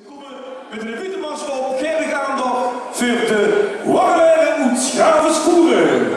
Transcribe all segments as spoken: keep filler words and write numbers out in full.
Kómme mit de witte mars op, gaef aandach veur de Warelaere oet Schavenskoere.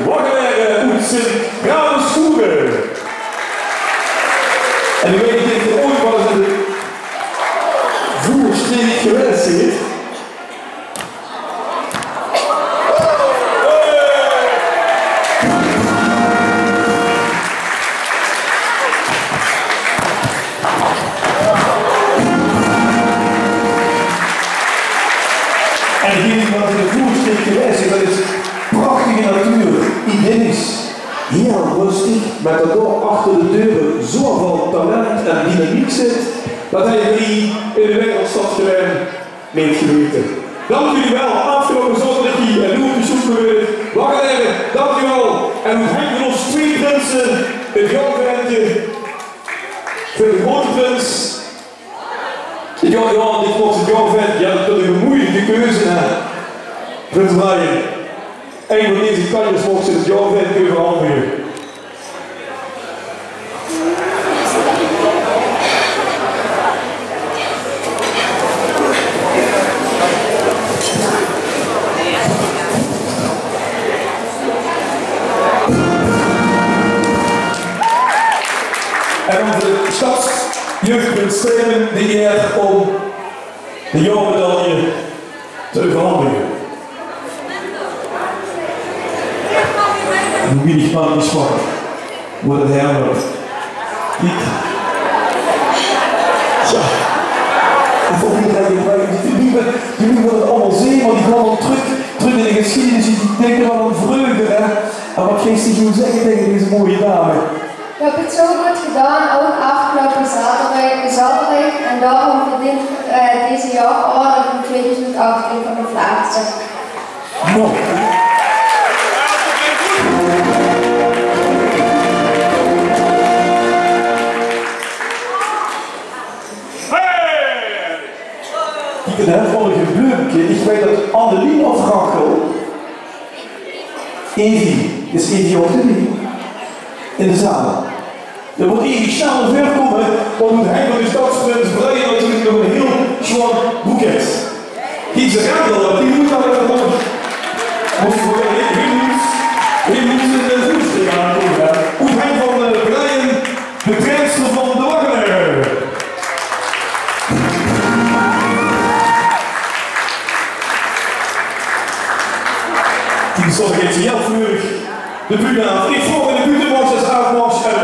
Wagelaere oet Sint Graveschoere. En ich weit neet of geer ooit waal ins in de Voerstreek gewaes zeet. En degene die waal ins in de Voerstreek gewaes zeet, det is prachtige natuur, idyllisch, hiel rustig, mit daodoor achter de deure zoväöl talent en dynamiek zit, det haje v'r hie in de Wereldstad Gelaen neet gewete. Dank uch waal, aafgeloupe zaoterdig hie en noe op de Sjoepelweg. Wagelaere, dank uch waal. En oet henj van ós twee prinse, 't jóng ventje veur de grote prins. Jao, jao, dit waas 't jóng ventje. Jao, det is ein meujelike keuze, hè. Prins Brian. Ein van deze kanjes moch 't jóng ventje euverhandige. En ózze sjtadsjeugprins Steven de eer óm de jaormedalje te euverhandige. Noe bön ich mer gesjpand waat 't haer wuuert. Kiek. Jao. En veur die, die, die, die, die waere allemaol zeen, mer die gaon dan trök, trök in de gesjiedenis, die dinke waal aan vreuger, hè. En waat geis se noe zègke taenge deze mooie dame? Geer höb 't zoe good gedaon, ouch aafgeloupe zaoterdig, zaoterdig, en daorum verdeent, eh, deze jaororde van tweeduizend achttien van de Vlaamse. Noe. Kiek, en dan volg ein bleumke. Ich weit det Annelien of Rachel. Evie, is Evie ouch d'rbie? In de zaal. D'r mót Evie snel nao veure kómme, want oet henj van de sjtadsprins Brian natuurlik nog ein hiel sjoon boeket. Kiek, ze rent al, die mót dan effe nog. Mós se hiel, hiel loes, hiel loes in de Voerstreek aankómme, hè. Oet henj van, eh, Brian, de prins van de Wagelaere. Die zal ich effe hiel vlug de bühne aaf. Ich vraog de buutemars, aafmars en